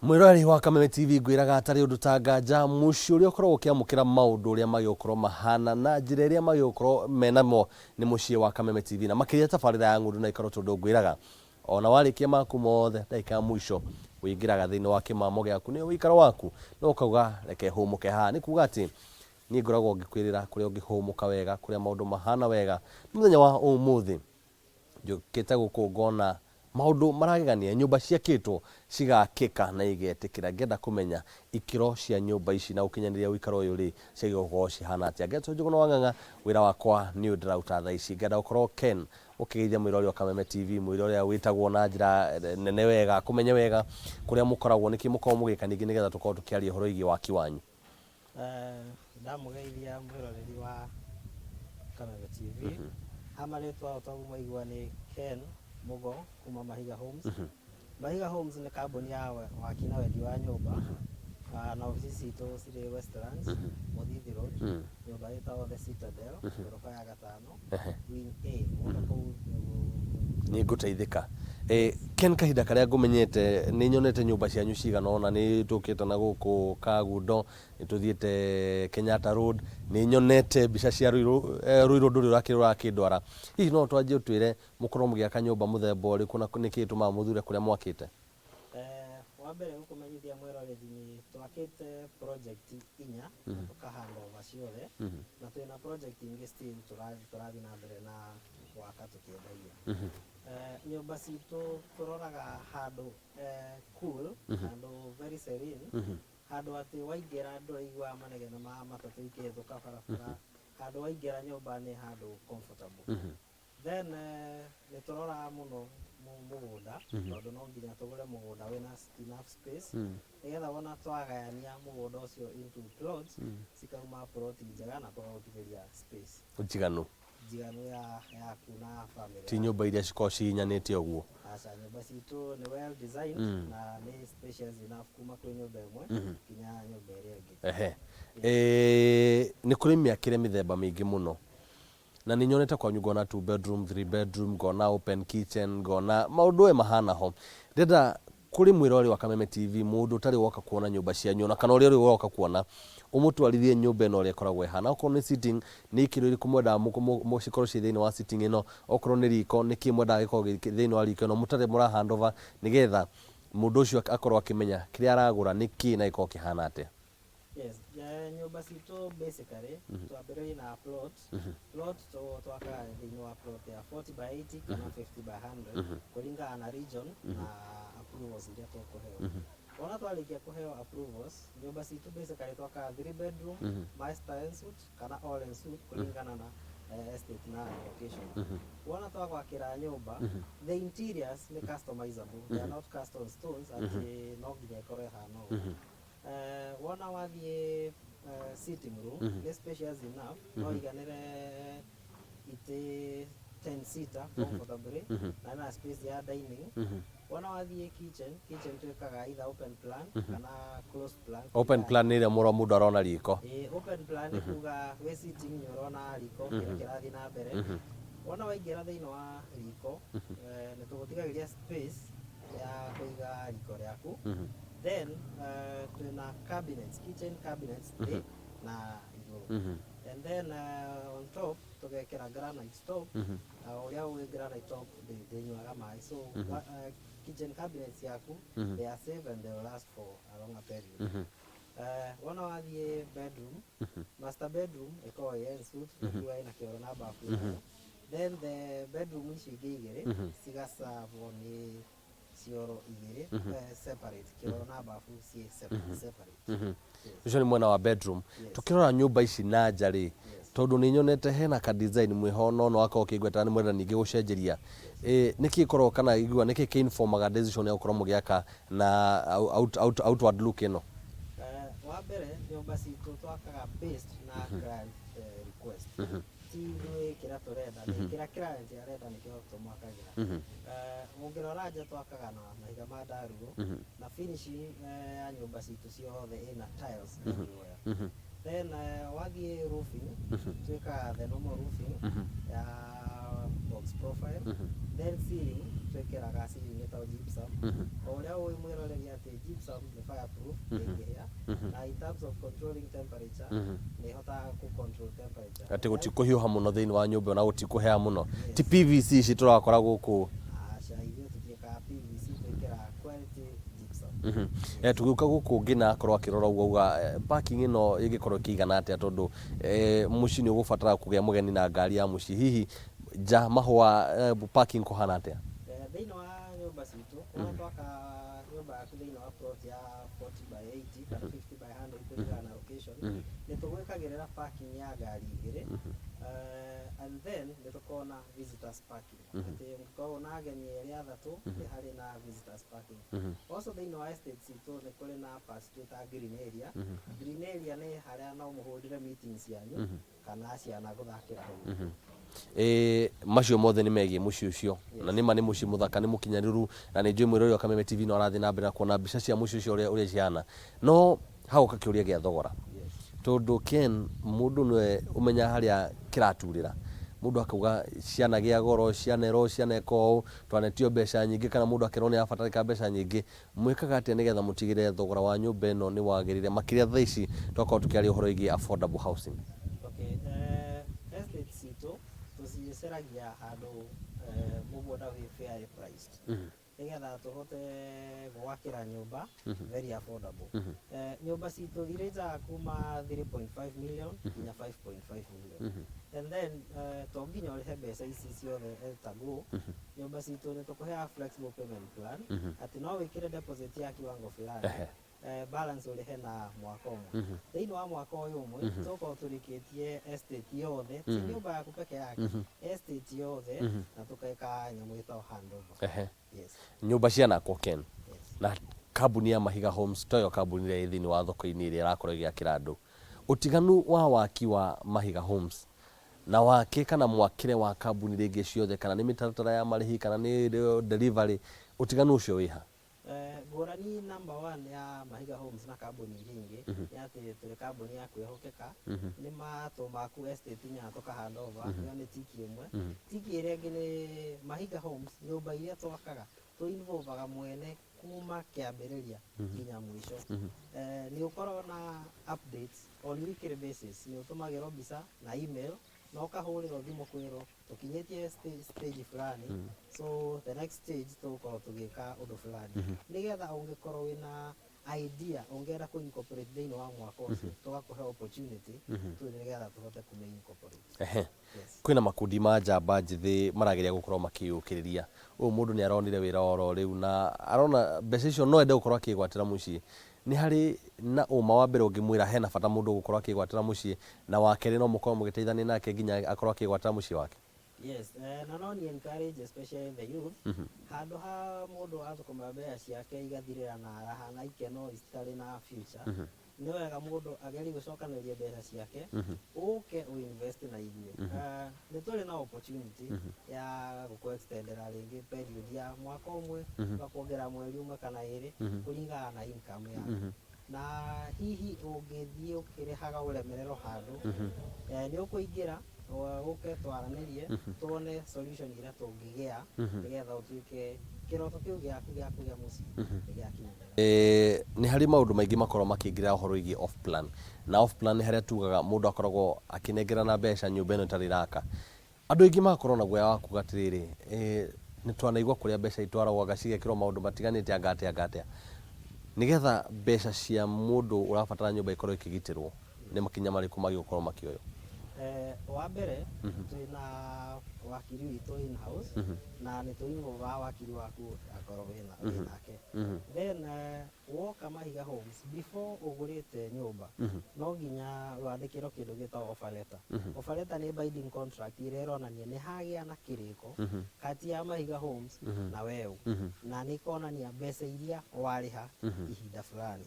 Mwĩroreri wa Kameme TV, ngwĩraga atarĩ ũndũ ta nganja mũciĩ ũrĩa ũkoragwo ũkĩamũkĩra maũndũ ũrĩa magĩgũkorwo mahana na njĩra ĩrĩa magĩgũkorwo menamo nĩ mũciĩ wa Kameme TV, na makĩria tabarĩra ya Ng'ũndũ na Ikaro, tondũ ngwĩraga ona warĩkia maku mothe, ndagĩka ya mũico ũingĩraga thĩinĩ wa kĩmamo gĩaku, nĩyo ũikaro waku, na ũkauga reke hũmũke haha. Nĩ kuga atĩ niĩ ngoragwo ngĩkwĩrĩra kũrĩa ũngĩhũmũka wega, kũrĩa maũndũ mahana wega. Mũthenya wa ũmũthĩ njũkĩte gũkũ ngona maũndũ maragegania, nyũmba ciakĩtwo cigakĩka na igetĩkĩra. Ngĩenda kũmenya ikĩro cia nyũmba ici na gũkinyanĩria ũikaro ũyũ rĩ, ciagĩrĩirwo gũkorwo cihana atĩa. Ngetwo Njũgũna wa Ng'ang'a, wĩra wakwa nĩ ũyũ ndĩraruta thaa ici. Ngenda gũkorwo Ken ũkĩgeithia mwĩroreri wa Kameme TV, mwĩroreri ũrĩa wĩtagwo na njĩra nene wega, akũmenye wega kũrĩa mũkoragwo, nĩkĩ mũkoragwo mũgĩka, ningĩ nĩgetha tũkorwo tũkĩaria ũhoro wĩgiĩ waki wanyu. Ndamũgeithia mwĩroreri wa Kameme TV. Ha marĩtwa o toguo mwaigua nĩ Ken Mũgo kuma Mahiga Homes. Mahiga Homes nĩ kambuni ya waki na wendi wa nyũmba, na obici citũ cirĩ Westlands, Mũthithi Road, nyũmba ĩtagwo The Citadel, ngoroba ya gatano, Wing A. Woka kũu nĩguo Nĩ ngũteithĩka. Ken, kahinda karĩa ngũmenyete nĩ nyonete nyũmba cianyu cigana ũna. Nĩ tũkĩte na gũkũ Kagundo, nĩ tũthiĩte Kenyatta Road, nĩ nyonete mbica cia Ruiru, Ruiru ndũrĩ ũrakĩrĩ ũrakĩndwara. Hihi no twanjie ũtwĩre mũkorwo mũgĩaka nyũmba mũthemba ũrĩkũ, na nĩkĩ gĩtũmaga mũthure kũrĩa mwakĩte? Wa mbere gũkũmenyithia mwĩroreri nĩ twakĩte project inya na tũka hand over ciothe, na twĩna project ingĩ still tũrathiĩ na mbere na gwaka tũkĩendagia. Nyũmba citũ tũroraga handũ cool, handũ very serene, handũ atĩ waingĩra ndũraigua manegene ma matatũ ikĩhĩtũka barabara, handũ waingĩra nyũmba nĩ handũ comfortable. Then nĩ tũroraga mũno mũgũnda, tondũ no nginya tũgũre mũgũnda wĩna enough space, nĩgetha wona twagayania mũgũnda ũcio into plots, cikauma plot njega na tũgagũtigĩria space njiganu. Njiganu ya yaku na family. Ti nyũmba iria cikoragwo cihinyanĩte ũguo. Aca, nyũmba citũ nĩ well designed na nĩ spacious enough kuma kwĩ nyũmba ĩmwe nginya nyũmba ĩrĩa ĩngĩ. Ehe. Nĩ kũrĩ mĩakĩre mĩthemba mĩingĩ mũno, na nĩ nyonete kwanyu, ngona two bedroom, three bedroom, ngona open kitchen, ngona maũndũ we mahana ho. Ndĩrenda kũrĩ mwĩroreri wa Kameme TV, mũndũ ũtarĩ woka kuona nyũmba cianyu, ona kana ũrĩa ũrĩ woka kuona, ũmũtwarithie nyũmba ĩno ũrĩa ĩkoragwo ĩhana. Okorwo nĩ sitting, nĩ ikĩro irĩkũ mwendaga cikorwo ciĩ thĩinĩ wa sitting ĩno? Okorwo nĩ riko, nĩ kĩĩ mwendaga gĩkorwo thĩinĩ wa riko ĩno mũtarĩ mũra hand over, nĩgetha mũndũ ũcio akorwo akĩmenya kĩrĩa aragũra nĩ kĩĩ na gĩkorwo kĩhana atĩa? Yes, nyũmba citũ basically twambĩrĩirie na plot. Plot twakaga thĩinĩ wa plot ya 40 by 80 kana 50 by 100, kũringana na region na approvals iria tũkũheo. Wona twarĩkia kũheo approvals, nyũmba citũ basically twakaga three bedroom, master en suite kana all en suite, kũringana na estate na location. Wona twagwakĩra nyũmba, the interiors nĩ customizable, they are not cast on stones atĩ no nginya ĩkorwo ĩhana ũũ. Wona wathiĩ sitting room, nĩ spacious enough, no iganĩre itĩ 10 seater comfortably, na ĩna space ya dining. Wona wathiĩ kitchen, kitchen twĩkaga either open plan kana closed plan. Open plan nĩ ĩrĩa mũro mũndũ arona riko. Ĩĩ, open plan nĩ kuga wĩ sitting nĩ ũrona riko kĩrĩa kĩrathiĩ na mbere. Wona waingĩra thĩinĩ wa riko, nĩ tũgũtigagĩria space ya kũiga riko rĩaku. Then twĩna cabinets, kitchen cabinets thĩ na igũrũ, and then on top tũgekĩra granite top. Na ũrĩa ũĩ granite top ndĩnyuaga maĩ, so kitchen cabinets yaku, they are safe and they will last for a longer period. Wona wathiĩ bedroom, master bedroom ĩkoragwo ĩ en suite, nĩ kuga ĩna kĩoro na bafu yayo. Then the bedroom icio ingĩ igĩrĩ cigaservwo nĩ cioro igĩrĩ separate, kĩoro na bafu ciĩ separate. Yes. Ũcio nĩ mwena wa bedroom. Yes. Tũkĩrora nyũmba ici na nja rĩ, tondũ nĩ nyonete hena ka design mwĩho, no akorwo ũkĩngwetera nĩ mwenda ningĩ gũcenjeria. Nĩkĩ ĩkoragwo kana igua nĩkĩ kĩ-informaga decision ya gũkorwo mũgĩaka na outward look ĩno? Wa mbere, nyũmba citũ twakaga based na client request, ti ithuĩ kĩrĩa tũrenda, nĩ kĩrĩa client arenda nĩkĩo tũmwakagĩra. Ũngĩrora nja, twakaga na mahiga ma ndaruo, na finishing ya nyũmba citũ ciothe ĩna tiles everywhere. Then wathiĩ roofing, twĩkaga the normal roofing ya box. box profile. Then ceiling twĩkĩraga ceiling ĩtagwo gypsum. O ũrĩa ũĩ mwĩroreri atĩ gypsum nĩ fireproof, ndĩngĩhĩa, na in terms of controlling temperature, nĩ ĩhotaga kũ control temperature. Atĩ gũtikũhiũha mũno thĩinĩ wa nyũmba na gũtikũhea mũno, ti PVC ici tũrakora gũkũ? Aca, ithuĩ tũtiĩkaga PVC, twĩkĩraga quality gypsum. Tũgĩũka gũkũ ngĩna akorwo akĩrora ũguo auga parking ĩno ĩngĩkorwo ĩkĩigana atĩa, tondũ mũciĩ nĩ ũgũbatara kũgĩa mũgeni na ngari ya mũciĩ, hihi nja mahũa, parking kũhana atĩa? Thĩinĩ wa nyũmba citũ, wona twaka nyũmba yaku thĩinĩ wa plot ya 40 by 80 kana 50 by 100 kũringana na location, nĩ tũgwĩkagĩrĩra parking ya ngari igĩrĩ, and then nĩ tũkoragwo na visitors parking, atĩ ũngĩkorwo na ageni erĩ athatũ, nĩ harĩ na visitors parking. Also thĩinĩ wa estate citũ nĩ kũrĩ na part twĩtaga green area. Green area nĩ harĩa no mũhũrĩre meetings cianyu kana ciana gũthakĩra hau. Macio mothe nĩ megiĩ mũciĩ ũcio, na nĩ ma nĩ mũciĩ mũthaka, nĩ mũkinyanĩru, na nĩ njũĩ mwĩrori wa Kameme TV no arathiĩ na mbere na kuona mbica cia mũciĩ ũcio ũrĩa cihana. No hagoka kĩũria gĩa thogora, tondũ Ken, mũndũ nĩwe ũmenyaga harĩa kĩraturĩra. Mũndũ akauga ciana gĩa goro, cianerwo cianeka ũũ, twanetio mbeca nyingĩ, kana mũndũ akerwo nĩ arabatarĩka mbeca nyingĩ. Mwĩkaga atĩa nĩgetha mũtigĩrĩre thogora wa nyũmba ĩno nĩ wagĩrĩire, makĩria thaa ici twakorwo tũkĩaria ũhoro wĩgiĩ affordable housing? Okay, estate citũ tũciceragia handũ mũgũnda wĩ fairly priced, nĩgetha tũhote gwakĩra nyũmba very affordable. Nyũmba citũ irenjaga kuma 3.5 million nginya 5.5 million, and then to nginya ũrĩhe mbeca ici ciothe at a go. Nyũmba citũ nĩ tũkũheaga flexible payment plan, atĩ no wĩkĩre deposit ya kiwango fulani, balance ũrĩhe na mwaka ũmwe. Thĩinĩ wa mwaka ũyũ ũmwe tũgũkorwo tũrĩkĩtie estate yothe, ti nyũmba yaku peke yake, estate yothe, na tũkeka nyamũ ĩtagwo handover. Yes. Nyũmba cianakwo, Ken, Yes. na kambuni ya Mahiga Homes toyo kambuni ĩrĩa ĩ thĩinĩ wa thoko-inĩ ĩrĩa ĩrakorwo ĩgĩakĩra andũ, ũtiganu wa waki wa Mahiga Homes na wake kana mwakĩre wa kambuni rĩngĩ ciothe, kana nĩ mĩtaratara ya marĩhi, kana nĩ delivery, ũtiganu ũcio wĩha? Ngũrani number one ya Mahiga Homes na kambuni iria ingĩ nĩ atĩ tũrĩ kambuni ya kwĩhokeka. Nĩ matũmaku estate inya tũka hand over, ĩyo nĩ tiki ĩmwe. Tiki ĩrĩa ĩngĩ nĩ Mahiga Homes, nyũmba iria twakaga tũ involvaga mwene kuma kĩambĩrĩria nginya mũico. Nĩ ũkoragwo na updates on weekly basis, nĩ ũtũmagĩrwo mbica na email na ũkahũrĩrwo thimũ kwĩrwo tũkinyĩtie stage fulani, so the next stage tũgũkorwo tũgĩka ũndũ fulani, nĩgetha ũngĩkorwo wĩna idea ũngĩenda kũ incorporate thĩinĩ wa mwaka ũcio, tũgakũhe opportunity tu nĩgetha tũhote kũmĩ incorporate. Yes. Kwĩna makundi ma njamba njĩthĩ marageria gũkorwo makĩyũkĩrĩria ũyũ. Mũndũ nĩ aronire wĩra oro rĩu na arona mbeca icio no ende gũkorwo akĩgwatĩra mũciĩ. Nĩ harĩ na ũma wa mbere ũngĩmwĩra hena bata mũndũ gũkorwo akĩgwatĩra mũciĩ, na wa kerĩ no mũkorwo mũgĩteithania nake nginya akorwo akĩgwatĩra mũciĩ wake? Yes, na no ni encourage especially the youth, handũ ha mũndũ athũkũma mbeca ciake igathirĩra na raha na ikeno citarĩ na future, nĩ wega mũndũ agerie gũcokanĩrĩria mbeca ciake, ũke ũinvest na ithuĩ. Nĩ tũrĩ na opportunity ya gũkũ extendera rĩngĩ period ya mwaka ũmwe, tũgakuongerera mweri ũmwe kana ĩrĩ kũringana na income yaku. Na hihi ũngĩthiĩ ũkĩrĩhaga ũremererwo handũ, nĩ ũkũingĩra ũke twaranĩrie, tuone solution ĩrĩa tũngĩgĩa nĩgetha ũtuĩke kĩroto kĩu gĩaku gĩa kũgĩa mũciĩ nĩ gĩakinyanĩra. Nĩ harĩ maũndũ maingĩ makorwo makĩingĩrĩra ũhoro wĩgiĩ off plan, na off plan nĩ harĩa tugaga mũndũ akoragwo akĩnengerana mbeca nyũmba ĩno ĩtarĩ ĩraka. Andũ aingĩ magakorwo na guoya wa kuga atĩrĩrĩ, nĩ twanaigua kũrĩa mbeca itwaragwo, anga cigekĩrwo maũndũ matiganĩte, anga atĩa, anga atĩa. Nĩgetha mbeca cia mũndũ ũrabatara nyũmba ikorwo ikĩgitĩrwo, nĩ makinya marĩkũ magĩrĩirwo gũkorwo makĩoywo? Wa mbere twĩna wakiri witũ in house, na nĩ tũ-involve wakiri waku akorwo wĩnake. Then woka Mahiga Homes, before ũgũrĩte nyũmba, no nginya wandĩkĩrwo kĩndũ gĩtagwo offer letter. Offer letter nĩ binding contract ĩrĩa ĩronania nĩ hagĩa na kĩrĩko kati ya Mahiga Homes na weũ, na nĩ ĩkonania mbeca iria warĩha ihinda fulani.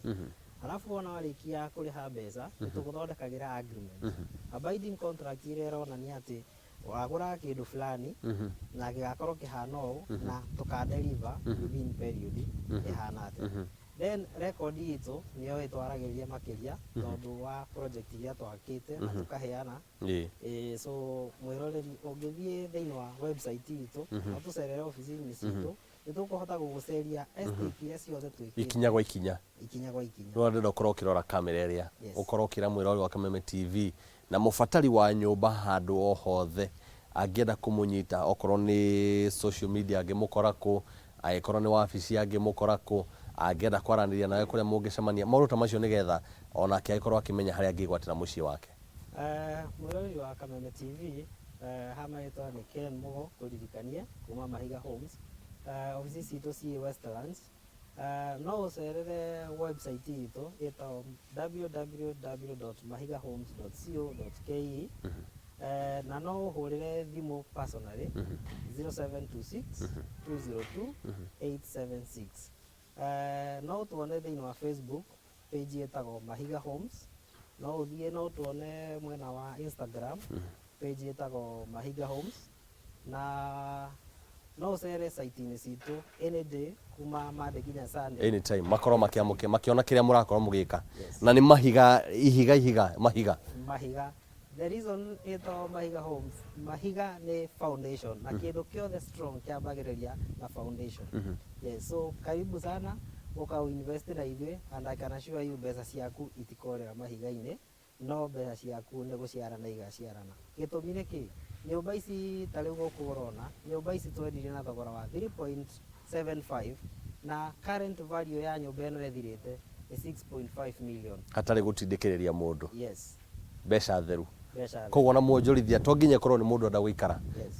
Alafu wona warĩkia kũrĩha mbeca, nĩ tũgũthondekagĩra agreement, a binding contract ĩrĩa ĩronania atĩ wagũra kĩndũ fulani na gĩgakorwo kĩhana ũũ na tũka deliver within period ĩhana atĩa. Then record itũ nĩyo ĩtwaragĩrĩria makĩria tondũ wa project iria twakĩte na tũkaheana. So mwĩroreri, ũngĩthiĩ thĩinĩ wa website itũ na ũtũcerere obici-inĩ citũ, nĩ tũkũhota gũgũceria estate iria ciothe twĩkĩte. Ikinya gwa ikinya. Ikinya gwa ikinya. Rĩu ndĩrenda ũkorwo ũkĩrora kamera ĩrĩa, Yes. ũkorwo ũkĩra mwĩrori wa Kameme TV na mũbatari wa nyũmba handũ o hothe angĩenda kũmũnyita, okorwo nĩ social media angĩmũkora kũ, angĩkorwo nĩ wabici angĩmũkora kũ, angĩenda kwaranĩria nawe kũrĩa mũngĩcemania, maũndũ ta macio, nĩgetha onake agĩkorwo akĩmenya harĩa angĩgwatĩra mũciĩ wake. Mwĩroreri wa Kameme TV, ha marĩtwa nĩ Ken Mugo, kũririkanie kuma Mahiga Homes. Obici citũ ciĩ Westlands. No ũcerere website itũ ĩtagwo www.mahigahomes.co.ke. Na no ũhũrĩre thimũ personally 0726 202 876. No ũtuone thĩinĩ wa Facebook page ĩtagwo Mahiga Homes. No ũthiĩ no ũtuone mwena wa Instagram page ĩtagwo Mahiga Homes, na no ũcere site-inĩ citũ any day kuma Monday nginya Sunday. Anytime makorwo makĩamũkĩra, makĩona kĩrĩa mũrakorwo mũgĩka. Yes. Na nĩ Mahiga, ihiga ihiga Mahiga. Mahiga, the reason ĩtagwo Mahiga Homes, Mahiga nĩ foundation, na kĩndũ kĩothe strong kĩambagĩrĩria na foundation. Yes, so karibu sana, ũka invest na ithuĩ, and I can assure you mbeca ciaku itikorĩra mahiga-inĩ, no mbeca ciaku nĩ gũciarana igaciarana. Gĩtũmi nĩ kĩ? Nyũmba ici ta rĩu gũkũ ũrona, nyũmba ici twendirie na thogora wa 3.75, na current value ya nyũmba ĩno ĩthirĩte nĩ 6.5 million. Hatarĩ gũtindĩkĩrĩria mũndũ. Yes. Mbeca theru. Mbeca. Koguo ona mwonjorithia to nginya ĩkorwo nĩ mũndũ ũrenda gũikara,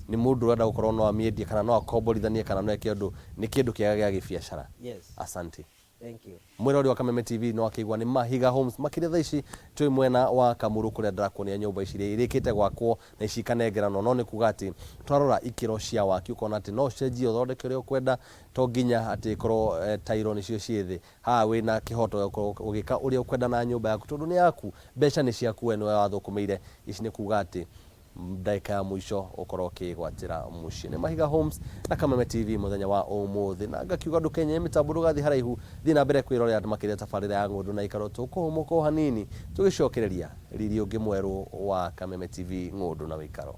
nĩ mũndũ ũrenda gũkorwo no amĩendie kana no akomborithanie kana no eke ũndũ, nĩ kĩndũ kĩega gĩa gĩbiacara. Yes. Asante. Thank you. Mwĩrori wa Kameme TV, no akĩigua nĩ Mahiga Homes, makĩria thaa ici twĩ mwena wa Kamuru kũrĩa ndĩrakuonia nyũmba ici iria irĩkĩte gwakwo na ici ikanengeranwo. No nĩ kuga atĩ twarora ikĩro cia waki, ũkona atĩ no ũcenjie, ũthondeke ũrĩa ũkwenda, to nginya atĩ ĩkorwo tairo nĩcio ciĩ thĩ. Haha wĩna kĩhoto gĩa gũkorwo ũgĩka ũrĩa ũkwenda na nyũmba yaku, tondũ nĩ yaku, mbeca nĩ ciaku, we nĩwe wathũkũmĩire. Ici nĩ kuga atĩ ndagĩka ya mũico ũkorwo ũkĩgwatĩra mũciĩ nĩ Mahiga Homes na Kameme TV mũthenya wa ũmũthĩ. Na ngakiuga ndũkenye mĩtambo, ndũgathiĩ haraihu, thiĩ na mbere kwĩrorera makĩria tabarĩra ya Ng'ũndũ na Ikaro. Tũkũhũmũka o hanini, tũgĩcokereria riri ũngĩ mwerũ wa Kameme TV, Ng'ũndũ na Wĩikaro.